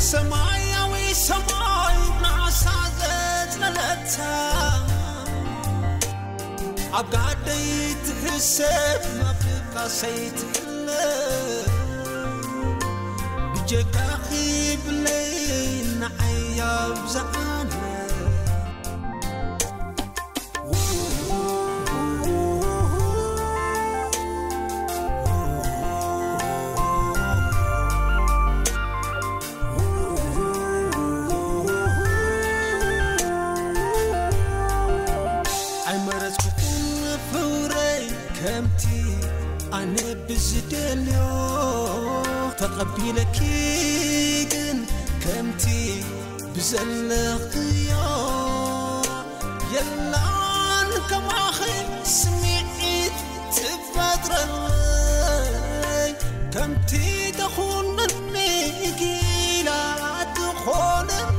ሰማያዊ ሰማይ ንዓሳ ዘጽለለታ ኣብ ጋደይ ትሕሰብ ናፍቃ ሰይትሕለ ብጀካኺ ብለይ ንዓይ ኣብዝዓለ ኣይመረጽኩኹን ፍውረይ ከምቲ ኣነ ብዝደልዮ ተቐቢለኪ ግን ከምቲ ብዘለኽዮ የላን ከማኺ ስምዒት ትፈጥረለይ ከምቲ ተኹንኒ ጊላ ትኾነለይ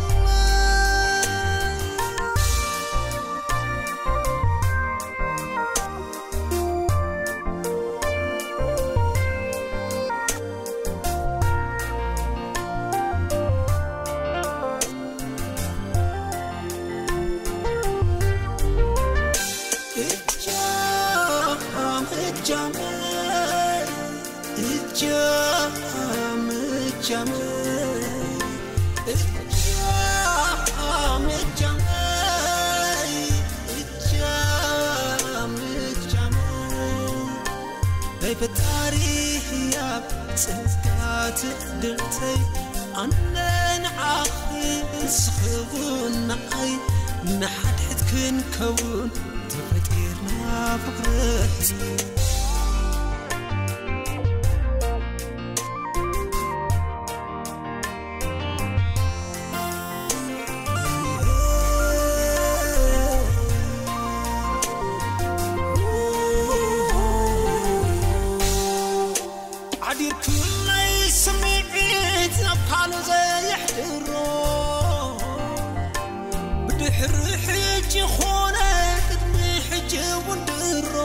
ናይ ፈጣሪ ህያብ ጽንስካ ትዕድልተይ ኣነ ንዓኺ ንስኺ እውን ንዓይ ንሓድሕድ ክንከውን ተፈጢርና ፍቕረት ዓዲርክለይ ስምዒት ናብ ካልእ ዘየሕድሮ ብድሕሪ ሕጂ ኾነ ቅድሚ ሕጂ እውን ድሮ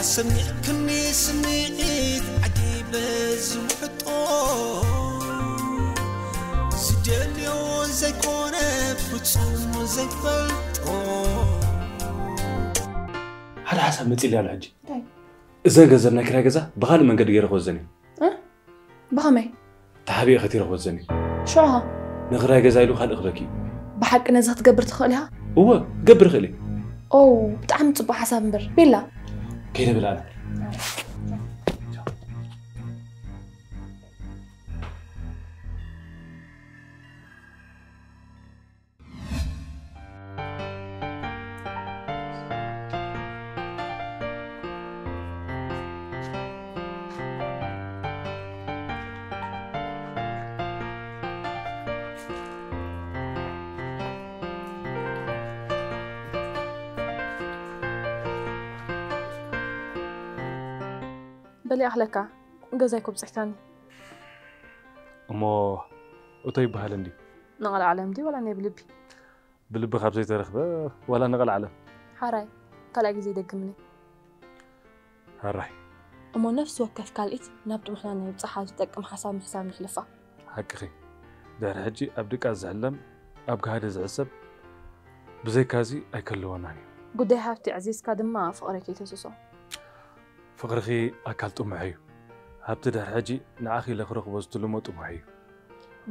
ኣሰሚዕክኒ ስምዒት ዓጊበ ዝውሕጦ ዝደልዮ ዘይኮነ ፍጹም ዘይፈልጦ ሓደ ሓሳብ መፂእሊ ኣሎ ሕጂ እንታይ? እዘን ገንዘብ ናይ ክራይ ገዛ ብኻልእ መንገዲ ገይረ ክወዘን እዩ እ? ብኸመይ? ተሓቢኤ ከቲረ ክወዘን እዩ ሽዑ ንክራይ ገዛ ኢሉ ካልእ ክበኪ እዩ ብሓቂ ነዚ ክትገብር ትኽእል ኢኻ? እወ ክገብር ይኽእል እዩ ኦ ብጣዕሚ ፅቡቅ ሓሳብ እምበር ቤላ ከይደ ብላ ኣነ በሊ ኣኽለካ ገዛይ ኮ ብፅሕታኒ እሞ እቶ ይበሃል እንድዩ ንቐልዓለም ድዩ ዋላ ናይ ብልቢ ብልቢ ካብ ዘይተረኽበ ዋላ ንቐልዓለም ሓራይ ካልኣይ ግዜ ይደግምኒ ሓራይ እሞ ነፍሲ ወከፍ ካልኢት ናብ ጥሙሕና ናይ ብፅሓ ዝጠቅም ሓሳብ ምሕሳብ ንሕልፋ ሓቅኺ ድሕሪ ሕጂ ኣብ ድቃስ ዝሕለም ኣብ ጋህዲ ዝሕሰብ ብዘይካዚ ኣይከልወናን እዩ ጉዳይ ሃብቲ ዕዚዝካ ድማ ፍቕሪ ከይተስሶ ፍቕርኺ ኣካል ጥሙሐይ እዩ። ሃብቲ ድሕሪ ሕጂ ንዓኺ ኢለ ክረኽቦ ዝትልሞ ጥሙሐይ እዩ።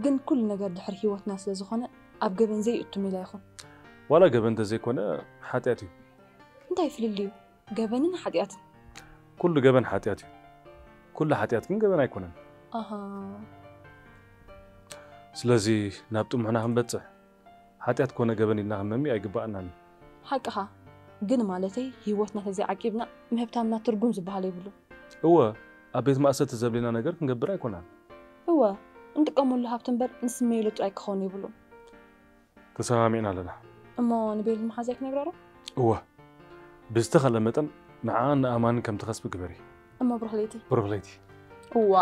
ግን ኩሉ ነገር ድሕሪ ህይወትና ስለ ዝኾነ ኣብ ገበን ዘይእቱ ሜላ ይኹን። ዋላ ገበን እንተዘይኮነ ሓጥያት እዩ። እንታይ ፍልልዩ ገበንን ሓጥያትን? ኩሉ ገበን ሓጥያት እዩ። ኩሉ ሓጥያት ግን ገበን ኣይኮነን። ኣሃ። ስለዚ ናብ ጥሙሕና ክንበጽሕ ሓጢኣት ኮነ ገበን ኢልና ክንመሚ ኣይግባኣናን እዩ። ሓቅኻ፣ ግን ማለተይ ህይወትና ተዘይዓቂብና ምህብታምና ትርጉም ዝበሃል የብሉን። እወ፣ ኣብ ቤት ማእሰርቲ ዘብሌና ነገር ክንገብር ኣይኮናን። እወ፣ እንጥቀመሉ ሃብቲ እምበር ንስመየሉ ጥራይ ክኸውን የብሉን። ተሰማሚዕና ኣለና። እሞ ንቤልን መሓዛይ ክነግራ ዶ? እወ፣ ብዝተኸለ መጠን ንዓኣን ንኣማንን ከም ትኸስቢ ግበሪ። እሞ ብሩኽ ለይቲ። ብሩኽ ለይቲ። እዋ።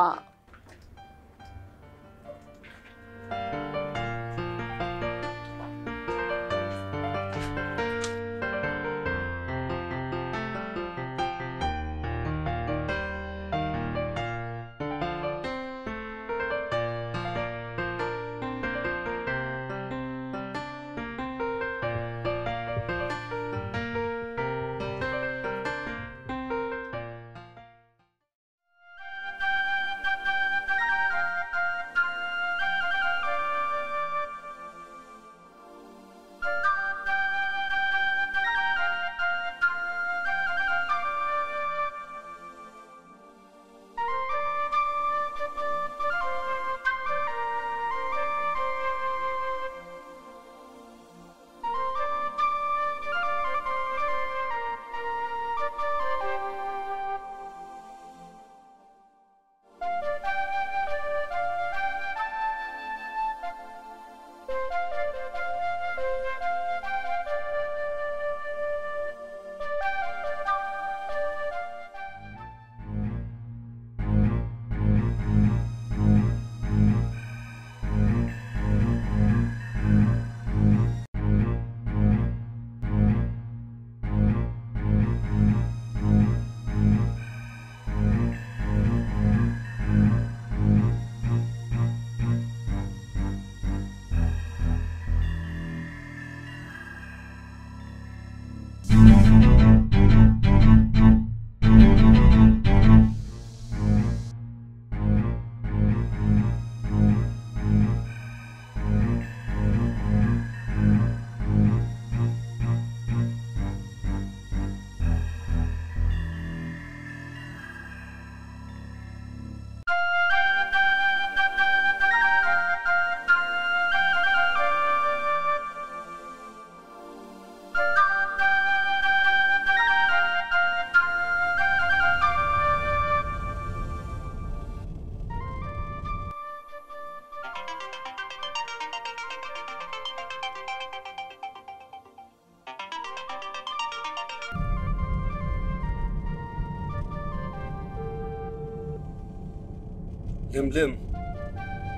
ለምለም፣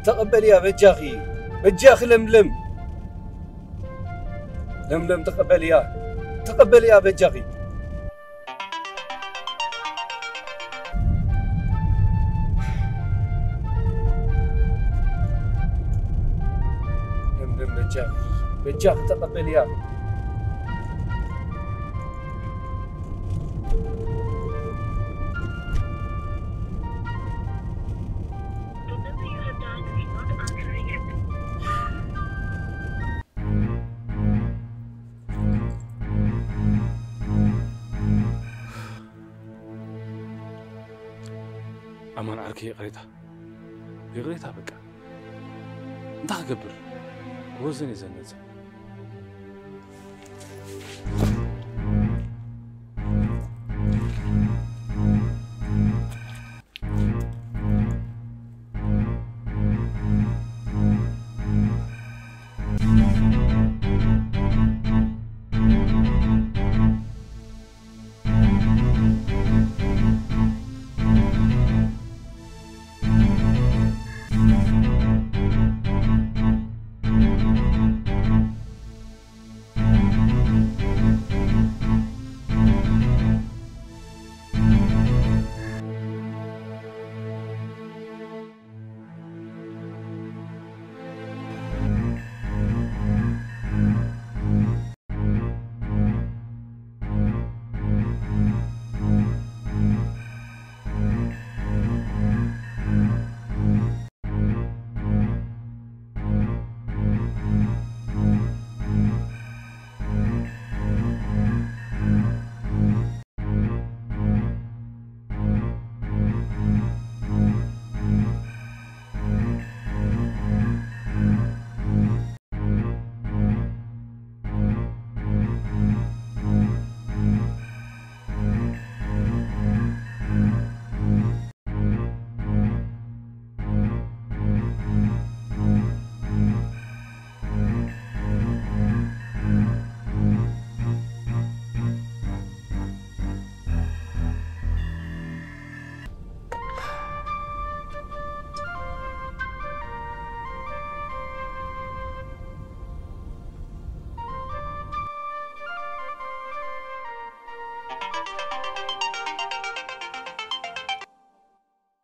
ተቐበልያ በጃኺ፣ በጃኺ ለምለም። ለምለም፣ ተቐበልያ፣ ተቐበልያ በጃኺ። ለምለም፣ በጃኺ፣ በጃኺ ተቐበልያ። ኣማን ዓርከይ፣ ይቕሬታ፣ ይቕሬታ። በቃ እንታይ ክገብር፣ ክወዝን እየ ዘነጽ።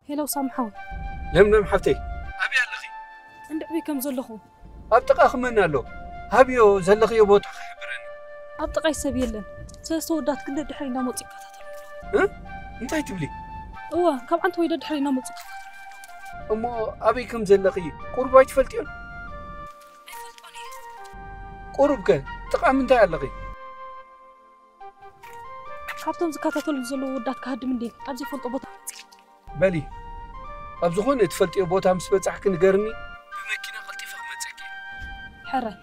ሄሎ ሳም ሓወይ። ለምለም ሓፍተይ፣ ኣበይ ኣለኺ? እንድዕበይ ከም ዘለኹ። ኣብ ጥቓኺ መን ኣሎ? ሃብዮ፣ ዘለኽዮ ቦታ ክሕብረኒ። ኣብ ጥቓይ ሰብ የለን። ሰለስተ ወዳት ግን ደድሕሪ እናመጹ ይከታተሉ ኣለዉ። እ? እንታይ ትብሊ? እወ፣ ካብ ዓንተ ወይ ደድሕሪ እናመጹ ይከታተሉ ኣለዉ። እሞ ኣበይ ከም ዘለኺ ቁሩብ ኣይትፈልጥዮን? ኣይፈልጦን እየ። ቁሩብ ከ ጥቓ ምንታይ ኣለኺ? ካብቶም ዝከታተሉ ዘለዉ ወዳት ክሃድም እንዴ ኣብ ዘይፈልጦ ቦታ መጺእ። በሊ፣ ኣብ ዝኾነ እትፈልጥዮ ቦታ ምስ በጻሕኪ ንገርኒ፣ ብመኪና ቀልጢፈ ክመጸኪ። ሕራይ።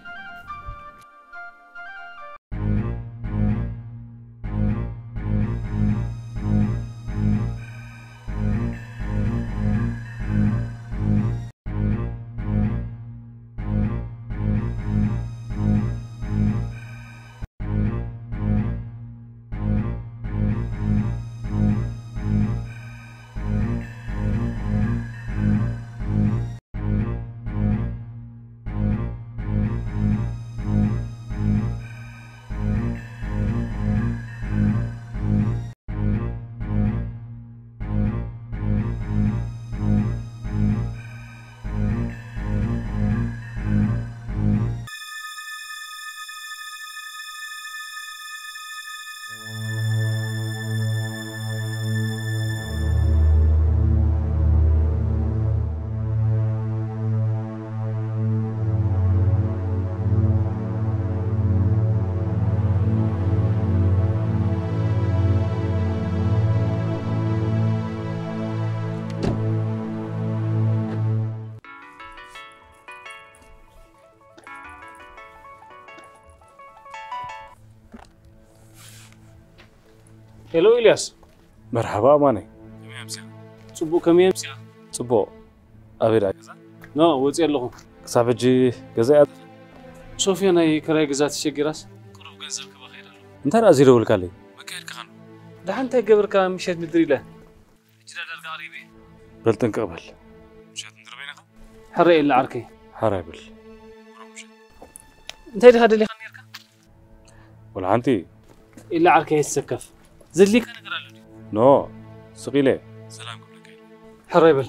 ሄሎ ኢልያስ። መርሓባ ኣማነይ። ከመይ ኣምስያ? ጽቡቕ፣ ከመይ ኣምስያ? ጽቡቕ። ኣበይ ደኣ ገዛ? ኖ፣ ወጺእ ኣለኹ። ክሳብ ሕጂ ገዛ እያ? ሶፍያ ናይ ክራይ ገዛ ተሸጊራስ፣ ቁሩብ ገንዘብ ክባ ከይድ ኣለኹ። እንታይ ደኣ ዘይደወልካለይ? መካየድካ ኸን? ደሓን እንታይ ገበርካ ምሸት ምድሪ ኢለ? ሕጂ ደኣ ዳርጋ ቀሪበ እየ። በል ጥንቅቕ በል። ሕራይ ኢላ ዓርከይ። ሕራይ በል። እንታይ ዲኻ ደሊኻ ነርካ? ወላ ሓንቲ። ኢላ ዓርከይ፣ ኣይትሰከፍ። ዘድልየካ ነገር ኣሎ ድዩ? ኖ፣ ስቕ ኢለ ሰላም ክብለካ ኢለ። ሕራይ በል።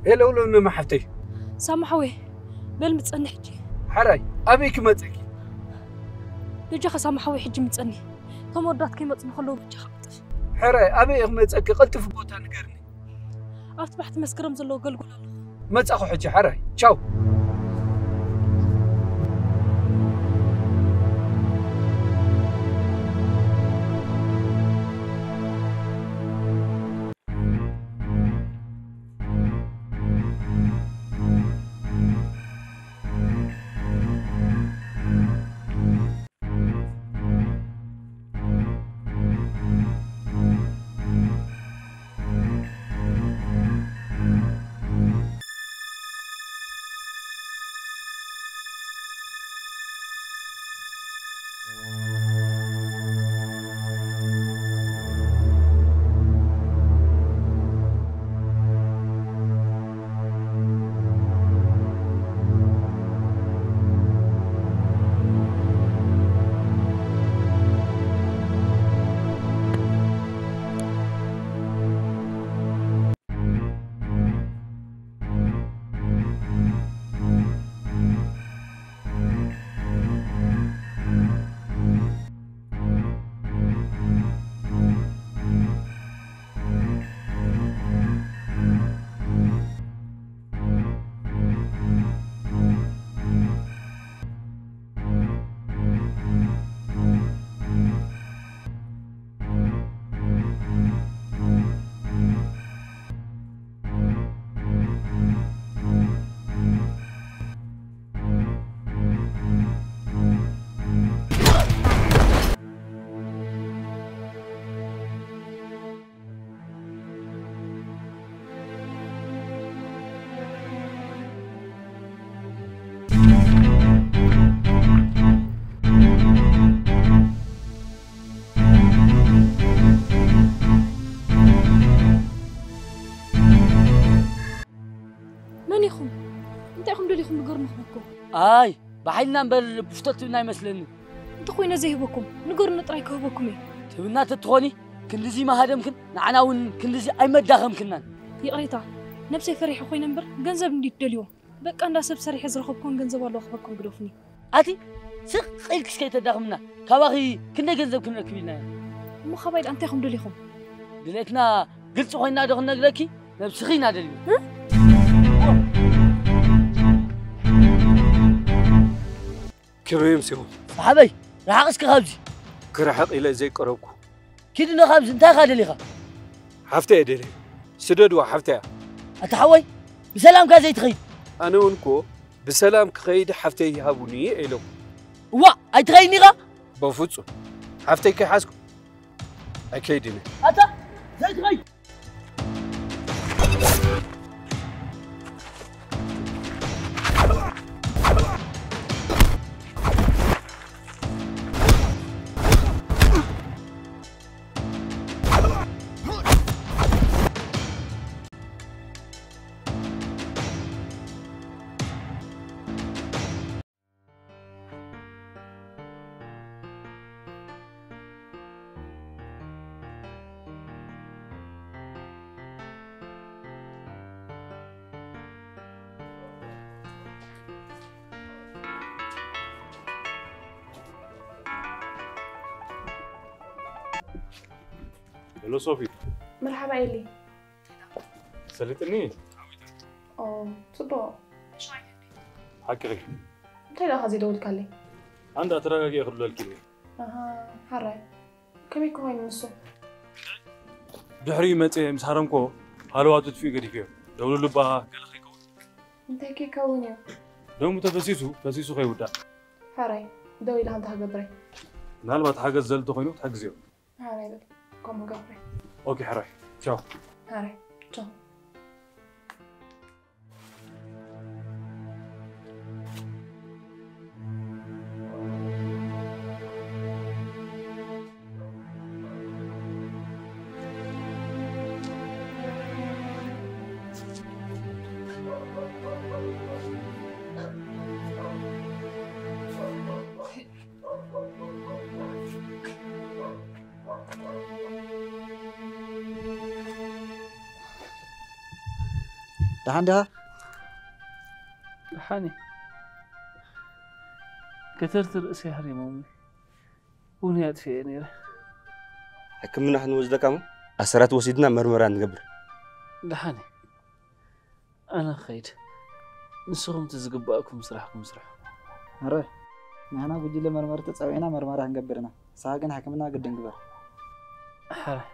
ሄሎ፣ ለምለም ሓፍተይ። ሳማ ሓወይ፣ በል ምጸኒ ሕጂ። ሕራይ፣ ኣበይ ክመጸኪ? በጃኻ ሳማ ሓወይ፣ ሕጂ ምጸኒ። እቶም ወዳት ከይመጹ ከለዉ በጃኻ ቅልጥፍ። ሕራይ፣ ኣበይ ክመጸኪ? ቅልጥፍ ቦታ ንገርኒ። ኣብቲ ባሕቲ መስከረም ዘለዎ ገልጎል ኣለኹ። መጻኹ ሕጂ፣ ሕራይ። ቻው። መን ኢኹም? እንታይ ኢኹም ደሊኹም ንገሩኒ ክህበኩም? ኣይ፣ ብሓይልና እምበር ብፍቶት ትብና ኣይመስለኒ። እንተኾይነ ዘይህበኩም፣ ንገሩኒ ጥራይ ክህበኩም እየ። ትብና ተትኾኒ፣ ክንድዚ ምሃደምክን ንዓና እውን ክንድዚ ኣይመዳኸምክናን። ይቕሬታ፣ ነብሰይ ፈሪሐ ኮይነ እምበር ገንዘብ እንድዩ ትደልይዎ። በቃ እንዳ ሰብ ሰሪሐ ዝረኸብኩን ገንዘብ ኣለዎ ክህበኩም ግደፉኒ። ኣቲ ስቕ ኢልክስ ከይተዳኽምና፣ ካባኺ ክንደይ ገንዘብ ክንረክብ ኢልና ኢና። እሞ ካባይ ደኣ እንታይ ኢኹም ደሊኹም? ድሌትና ግልፂ ኮይና ዶ ክንነግረኪ? ነብስኺ ኢና ደልዩ። ከመይ እዮም ሲሆን? ሓበይ ርሓቕ እስኪ ካብዚ። ክርሕቕ ኢለ ዘይቀረብኩ። ኪድ ዶ ካብዚ እንታይ ኢኻ ደሊኻ? ሓፍተይ እየ ደልየ። ስደድዋ ሓፍተይ እያ። ኣታ ሓወይ ብሰላምካ ዘይትኸይድ። ኣነ እውን እኮ ብሰላም ክኸይድ ሓፍተይ ይሃቡኒ ኢለኩ። እዋ ኣይትኸይድን ኢኻ? በፍጹም ሓፍተይ ከይሓዝኩ ኣይከይድን እየ። ኣታ ዘይትኸይድ። ሄሎ ሶፊ። መርሓባ ኤሊ። ሰሊጥኒ። ኦ፣ ጽቡቕ። ሓቅኺ። እንታይ ደኣ ኸዚ ደውልካለይ? ኣንዳ ተረጋጊ ክብለልኪ እየ። ኣሃ፣ ሓራይ። ከመይ ክኾይን ንሱ? ድሕሪኡ መጽየ ምስ ሃረምኮ ሃለዋቱ ጥፊኡ ገዲፍዮ። ደውልሉ እባ ገለ ከይከውን። እንታይ ከይከውን እዩ? ደሙ ተፈሲሱ፣ ፈሲሱ ከይውዳእ። ሓራይ፣ ደው ኢልካ እንታይ ክገብር እየ? ምናልባት ሓገዝ ዘድሊ ተኾይኑ ክትሕግዝዮ። ሓራይ በል፣ ከምኡ ገብረ። ኦኬ ሓራይ፣ ቻው። ሓራይ፣ ቻው። ደሓን ዲኻ? ደሓን እየ። ከተርቲ ርእሰይ ሓሪሞምኒ። ቡን እየ ኣጥፊኤ ነይረ። ሕክምና ክንወስደካ እሞ ኣሰራት ወሲድና መርመራ ንገብር። ደሓን እየ። ኣነ ክኸይድ። ንስኹም እቲ ዝግበኣኩም ስራሕኩም ስርሑ። ሕራይ። ንሕና ጉጅለ መርመርቲ ጸዊዕና መርመራ ክንገብር ኢና። ንስኻ ግን ሕክምና ግድን ግበር። ሕራይ።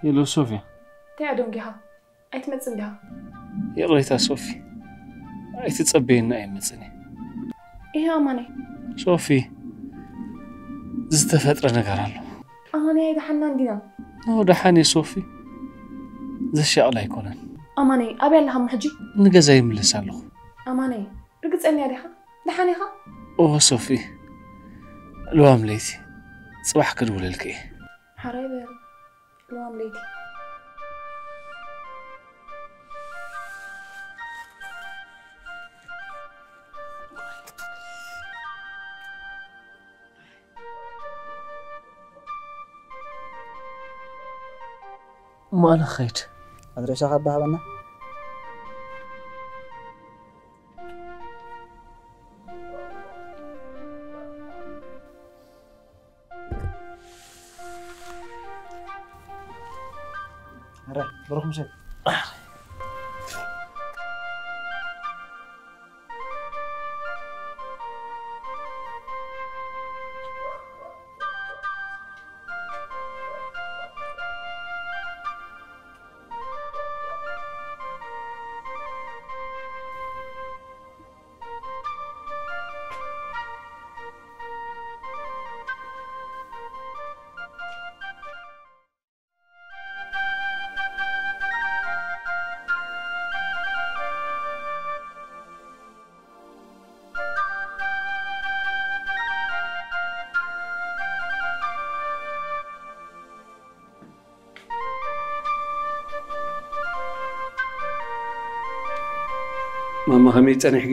ሄሎ ሶፊ። እንታይ ኣደንጊኻ? ኣይትመጽን ዲኻ? ይቕሬታ ሶፊ፣ ኣይትጸበየኒ ኣይመጽን እየ። እሂ ኣማነይ። ሶፊ፣ ዝተፈጥረ ነገር ኣሎ። ኣማነይ ኣይደሓንናን ዲና? ኖ ደሓን እየ ሶፊ፣ ዘሻቕል ኣይኮነን። ኣማነይ ኣበይ ኣለኻ እሞ ሕጂ? ንገዛ ይምለስ ኣለኹ። ኣማነይ ርግጸኛ ዲኻ? ደሓን ኢኻ? እወ ሶፊ፣ ልዋም ለይቲ ጽባሕ ክድውለልኪ እየ። ሓራይ በል። ልዋም ለይቲ። እሞ ኣነ ክኸይድ። ኣድራሻኻ እባ ሃበና። ሕራይ ብሩኽ ምሸት። ማማ ከመይ ጸኒሕኪ?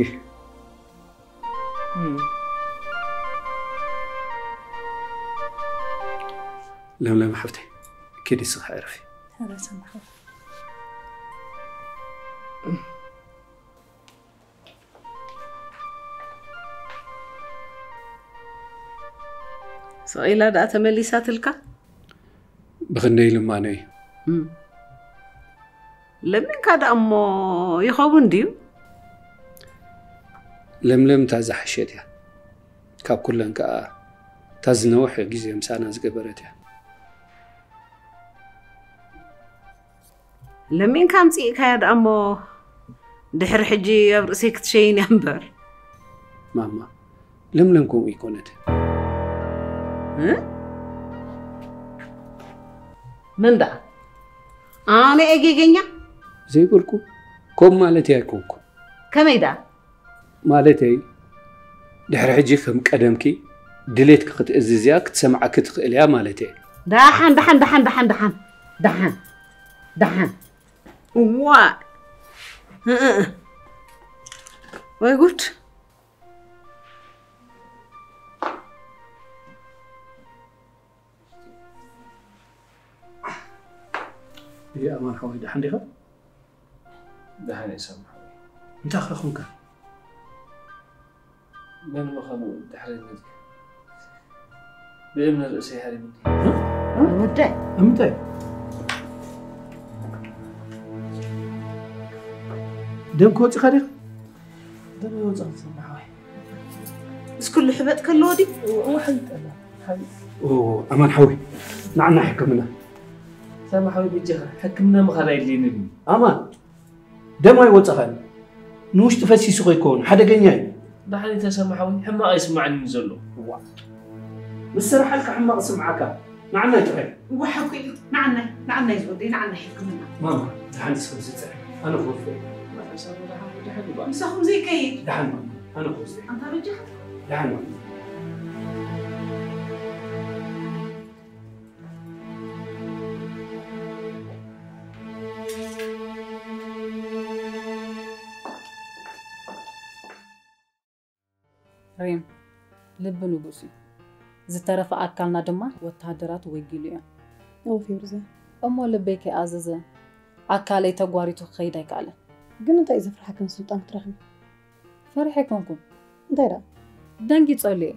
ለምለም ሓፍተይ፣ ኪዲ ስኻ ዕረፊ። ስቕ ኢላ ደኣ ተመሊሳትልካ? ብኽንደይ ልማኖ እዩ። ለሚንካ ደኣ እሞ ይኸውን ድዩ? ለምለም እታ ዝሓሸት እያ። ካብ ኩለን ከኣ እታ ዝነውሐ ግዜ ምሳና ዝገበረት እያ። ለሚንካ ኣምጺእካያ ደኣ እሞ ድሕሪ ሕጂ ኣብ ርእሰይ ክትሸይን እያ እምበር። ማማ፣ ለምለም ከምኡ ኣይኮነትን። እ? መን ደኣ? ኣነ እየ ጌገኛ? ዘይበልኩ፣ ከምኡ ማለተይ ኣይኮንኩን። ከመይ ደኣ? ማለተይ፣ ድሕሪ ሕጂ ከም ቀደምኪ ድሌትኪ ክትእዝዝያ ክትሰምዓኪ ትኽእል እያ ማለተይ። ደሓን፣ ደሓን፣ ደሓን፣ ደሓን፣ ደሓን፣ ደሓን፣ ደሓን። እዋ። እ፣ እ፣ እ። ወይ ጉድ። እየ ኣማን ሓወይ፣ ደሓን ዲኻ? ደሓን እየ ሳሚ ሓወይ። እንታይ ከ ኾንካ? መን ምዃኑ ድሕሪ ነዚ ብእምኒ ርእሰይ ሃሪሙኒ። ወደይ። እምታይ? ደም ክወፅኻ ዲኻ? ደም ይወፅእ ሳሚ ሓወይ። ምስ ኩሉ ሕበጥ ከለዎ ድዩ? እዋ ሓይጠላ። ሓይ ኦ፣ ኣማን ሓወይ፣ ንዓና ሕክምና። ሳሚ ሓወይ በጃኻ ሕክምና ምኻድ ኣየድልየንን እዩ። ኣማን፣ ደም ኣይወፀኻን። ንውሽጢ ፈሲሱ ከይከውን ሓደገኛ እዩ። ደሓን ተሰማ ሓወይ፣ ሕማቕ ኣይስማዓንን ዘሎ። እዋ፣ ምስ ስራሓልካ ሕማቕ ስምዓካ። ንዓናይ ጥራይ። እዋ ሓቁ እዩ። ንዓናይ፣ ንዓናይ ዝወደይ፣ ንዓናይ ሕክምና። ማማ፣ ደሓን ሰብ ዝፅዕር። ኣነ ክወስዶ እየ። ደሓን ደሓን ይባል። ምሳኹም ዘይከይድ። ደሓን ማማ፣ ኣነ ክወስዶ እየ። ኣንታ በጃኻ። ደሓን ማማ። ሪም፣ ልቢ ንጉስ እዩ። ዝተረፈ ኣካልና ድማ ወተሃደራት ወጊሉ እዮም። እወ ፌሩዘ። እሞ ልበይ ከይኣዘዘ ኣካለይ ተጓሪቱ ክኸይድ ኣይከኣለን። ግን እንታይ እዩ ዘፍርሓክን ስልጣን ክትረኽቢ? ፈሪሐ ኣይኮንኩን። እንታይ ደኣ? ደንጊጸሉ እየ።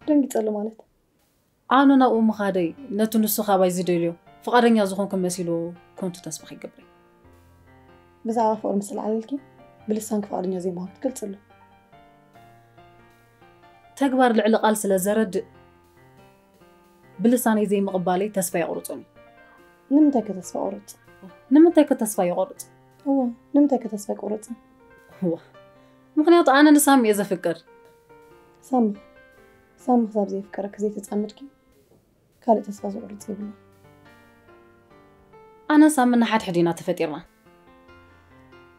ደንጊጸሉ ማለት? ኣነ ናብኡ ምኻደይ ነቲ ንሱ ካባይ ዝደልዮ ፍቓደኛ ዝኾንኩ መሲሉ ከንቱ ተስፋ ከይገብር እየ። ብዛዕባ ፍቕሪ ምስ ኣልዓለልኪ ብልሳንኪ ፍቓደኛ ዘይምዃንኪ ትገልጽሉ። ተግባር ልዕሊ ቃል ስለ ዘረድእ ብልሳነይ ዘይምቕባለይ ተስፋ የቑርጹኒ። ንምንታይ ከ ተስፋ ቆርጽ? ንምንታይ ከ ተስፋ ይቆርጽ? እወ፣ ንምንታይ ከ ተስፋ ይቆርጽ? እዋ፣ ምኽንያቱ ኣነ ንሳሚ እየ ዘፍቅር። ሳሚ፣ ሳሚ ክሳብ ዘየፍቀረኪ ዘይተጻመድኪ ካልእ ተስፋ ዘቑርጽ የብሉን። ኣነ ሳሚ ንሓድሕድ ኢና ተፈጢርና።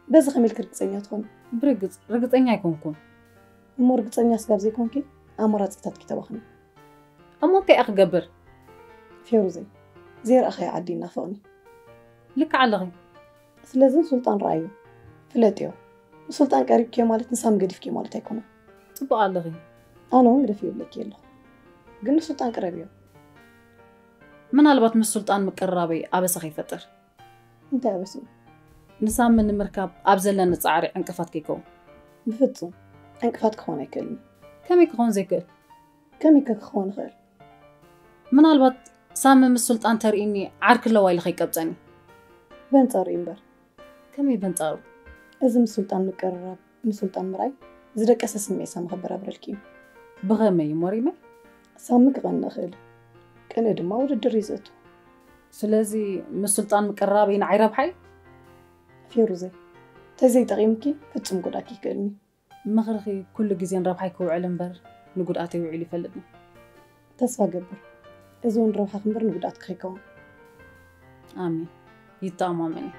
በዚ ከመይ ኢልኪ ርግጸኛ ትኾኒ? ብርግጽ ርግጸኛ ኣይኮንኩን። እሞ ርግጸኛ ስጋብ ዘይኮንኪ ኣማራጺታትኪ ተባኽኒ። እሞ እንታይ እየ ክገብር? ፌሩዘይ፣ ዘይረኣኻዮ ዓዲ ይናፍቕኒ። ልክዕ ኣለኺ። ስለዚ ንሱልጣን ረኣዮ፣ ፍለጥዮ። ንሱልጣን ቀሪብክዮ ማለት ንሳሚ ገዲፍክዮ ማለት ኣይኮነን። ጽቡቕ ኣለኺ። ኣነ እውን ግደፍዮ ይብለኪ ኣለኹ። ግን ንሱልጣን ቅረብዮ። ምናልባት ምስ ሱልጣን ምቅርራበይ ኣበሳ ከይፈጥር። እንታይ ኣበስኡ? ንሳሚ ንምርካብ ኣብ ዘለኒ ጻዕሪ ዕንቅፋት ከይከውን። ብፍጹም ዕንቅፋት ክኸውን ኣይክእልን። ከመይ ክኸውን ዘይክእል? ከመይ ከ ክኸውን ይኽእል? ምናልባት ሳሚ ምስ ሱልጣን ተርእይኒ ዓርኪ ኣለዋ ኢሉ ከይቀብጸኒ። በንጻሩ እዩ እምበር። ከመይ በንጻሩ? እዚ ምስ ሱልጣን ምቅርራብ፣ ምስ ሱልጣን ምርኣይ ዝደቀሰ ስምዒት ሳሚ ከበራብረልኪ እዩ። ብኸመይ እሞ ሪመይ? ሳሚ ክቐንእ ይኽእል እዩ። ቅንኢ ድማ ውድድር እዩ ዘእቱ። ስለዚ ምስ ሱልጣን ምቅርራበይ ንዓይ ረብሓ እዩ? ፌሩዘይ፣ ተዘይጠቒምኪ ፍጹም ክጎድኣኪ ኣይክእልን እዩ። ምኽርኺ ኩሉ ግዜ ንረብሓይ ክውዕል እምበር ንጉድኣተይ ውዒሉ ይፈልጥን። ተስፋ እገብር እዚ እውን ረብሓኺ እምበር ንጉድኣትኪ ከይከውን። ኣሜን። ይተኣማመን እየ።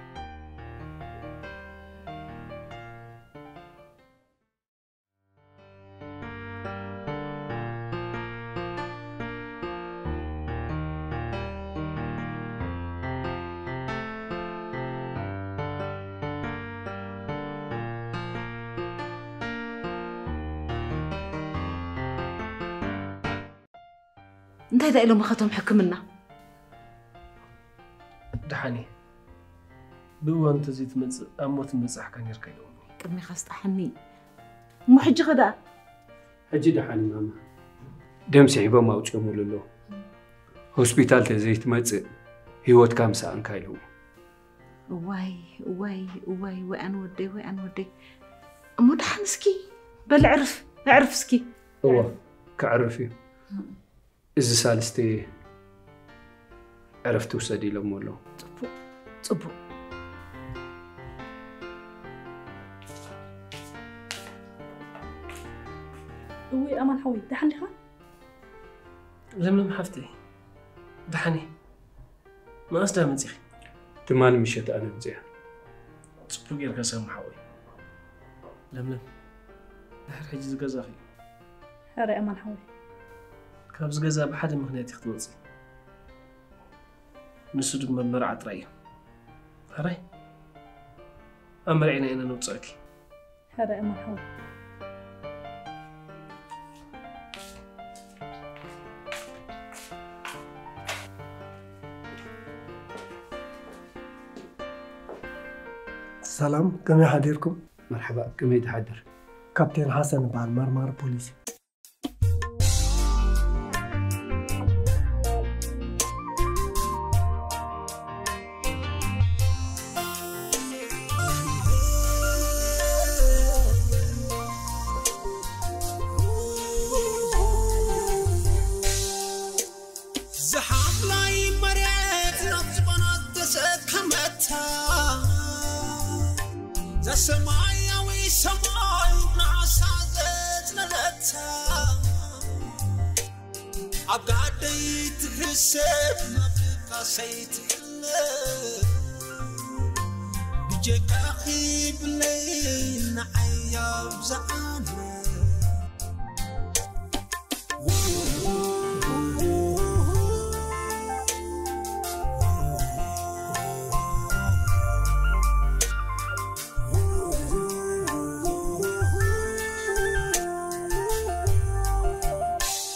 እንታይ ዳ ኢሎም ከቶም ሕክምና? ደሓን እየ። ብእዋኑ እንተዘይትመጽእ ኣብ ሞት ምበጻሕካ ነርካ ኢሎምኒ። ቅድሚኻ ስጣሓኒ። እሞ ሕጂ ኸ ደኣ? ሕጂ ደሓን እየ ማማ። ደም ስሒቦም ኣውጺኦምሉ ኣለዉ። ሆስፒታል ተዘይትመጽእ ህይወትካ ምሰኣንካ ኢሎም። እዋይ እዋይ እዋይ ወይ ኣነ ወደይ ወይ ኣነ ወደይ። እሞ ደሓን እስኪ በል ዕርፍ ዕርፍ እስኪ። እወ ከዕርፍ እዩ። እዚ ሳልስቲ ዕረፍቲ ውሰድ ኢሎሞ ኣለዉ። ጽቡቕ ጽቡቕ። እውይ ኣማን ሓወይ ደሓን ዲኻ? ለምለም ሓፍተይ ደሓን እየ። መኣስ ዳ መጺኺ? ትማሊ ምሸት ኣነ ምጽያ። ጽቡቕ ጌርካ ሳሚ ሓወይ። ለምለም ድሕሪ ሕጂ ዝገዛኺ እዩ። ሕራይ ኣማን ሓወይ። ካብዚ ገዛ ብሓደ ምኽንያት ኢኺ ትወጺ። ንሱ ድማ መርዓ ጥራይ እዩ። ሕራይ ኣብ መርዒና ኢና ነውጽኣኪ። ሕራይ ኣማን ሓወይ። ሰላም ከመይ ሓዲርኩም? መርሓባ ከመይ ትሓድር? ካፕቴን ሓሰን እበሃል መርማሪ ፖሊስ። ዝሓፍላይ መሬት ናብ ዝበናት ተሰከመታ ዘሰማያዊ ሰማይ ንዓሳ ዘጽለለታ ኣብ ጋደይ ትሕሰብ ናብ ድቃሰይ ትሕለብ ብጀካኺ ብለይ ንዓይ ኣብዝዓነ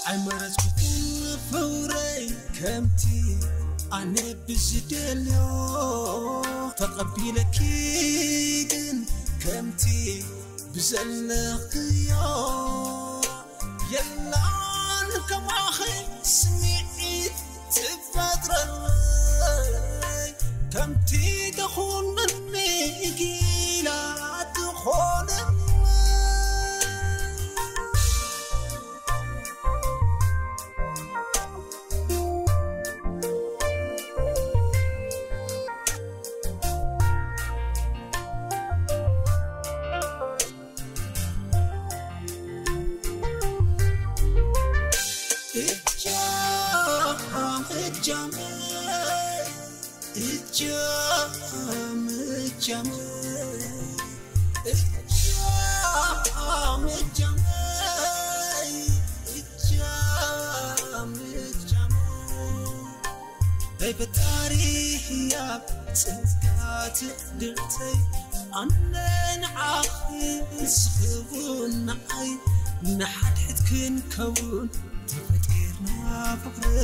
ኣይመረጽኩን ፍቕረይ ከምቲ ኣነ ብዝደልዮ ተቐቢለኪ ግን ከምቲ ብዘለኽዮ የላን ከማኺ ስምዒት ትፈጥረለይ ከምቲ ተኾነኒ ጊላ ትኾነኒ ናይ ፈጣሪ ህያብ ጸጋ ትዕድልተይ ኣነ ንዓኺ ንስኺ እውን ንዓይ ንሓድሕድ ክንከውን ተፈጢርና ፍቕሪ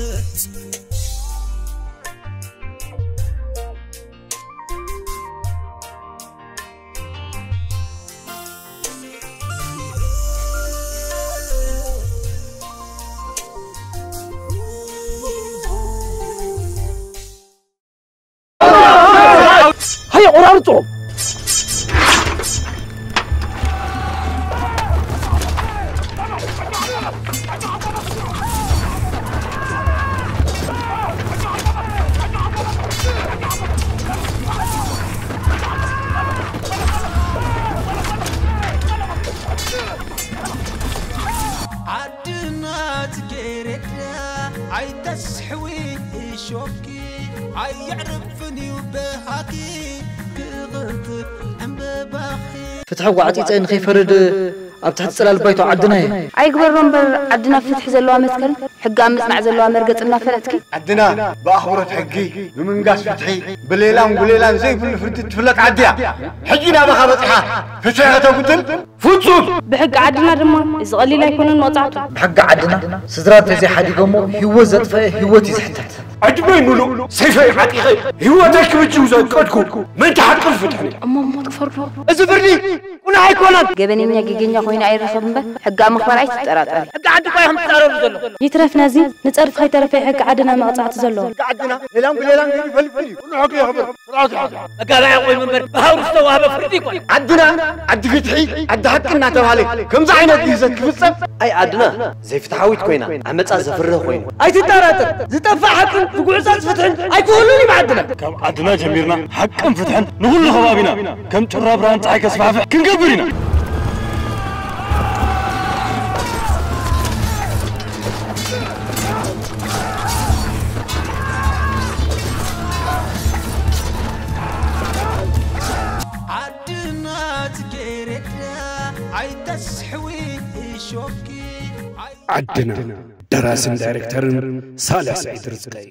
ሃየ ቆራርጾ። ዓድና ጽጌረዳ ኣይተስሕዊ እሾኽኪ ኣየዕርፍን እዩ በሃኪ ክቕንጥብ ዕምበባኺ። ፍትሒ ጓዕጺጸ ንኸይፈርድ ኣብ ትሕቲ ጽላል ባይቶ ዓድና እየ። ኣይግበሮ እምበር ዓድና ፍትሒ ዘለዋ መትከል ሕጊ ኣብ ምጽናዕ ዘለዋ መርገጽ እናፈለጥኪ? ዓድና ብኣኽብሮት ሕጊ፣ ብምንጋስ ፍትሒ፣ ብሌላን ጉሌላን ዘይብሉ ፍርዲ ትፍለጥ ዓዲ እያ። ሕጂ ናባኻ በጺሓ ፍትሒ ከተጉድል ፍጹም! ብሕጊ ዓድና ድማ እዚ ቀሊል ኣይኮነን መቕጻዕቱ። ብሕጊ ዓድና ስድራ እንተዘይሓዲጎሞ ህይወት ዘጥፈአ ህይወት እዩ ዝሕተት። ዕድመይ ምሉእ ሰይፈይ ዓጢቐ ህይወተይ ክብጅው ዘቀድኩ ምእንቲ ሓቅን ፍትሕን እየ። እሞ ሞት ክፈርዶ? እዚ ፍርዲ ቁኑዕ ኣይኮነን። ገበነኛ ጌገኛ ኮይኑ ኣይረኸብ እምበር ሕጊ ኣብ ምኽባር ኣይትጠራጠሪ። ሕጊ ዓዲ እኳ ኢኹም ትጻረሩ ዘሎ። ይትረፍ ነዚ ንጸድፊ ከይተረፈ ሕጊ ዓድና መቕጻዕቲ ዘለዎ። ሕጊ ዓድና ሌላን ብሌላን ገይሩ ይፈልጥ እዩ። ኩሉ ሕጊ የኽብር። ስርዓት ይሓዝ። መጋባእያ ኮይኑ እምበር ብሃውሪ ዝተዋህበ ፍርዲ ይኮን። ዓድና ዓዲ ፍትሒ፣ ዓዲ ሓቂ እናተባህለ ከምዚ ዓይነት ግህሰት ክፍጸም ኣይ ዓድና ዘይፍትሓዊት ኮይና ዓመጻ ዘፍርህ ኮይኑ። ኣይትጠራጠር፣ ዝጠፍእ ሓቅን ዝጉዕጸጽ ፍትሕን ኣይክህሉን እዩ ዓድና። ካብ ዓድና ጀሚርና ሓቅን ፍትሕን ንኹሉ ከባቢና ከም ጭራ ብርሃን ጸሓይ ከስፋሕፍሕ ክንገብር ኢና። ዓድና ጽጌረዳ ኣይተስሕዊ እሾኪ ኣይ- ዓድና። ደራስን ዳይሬክተርን ሳልሕ ስዒድ ርዝቀይ።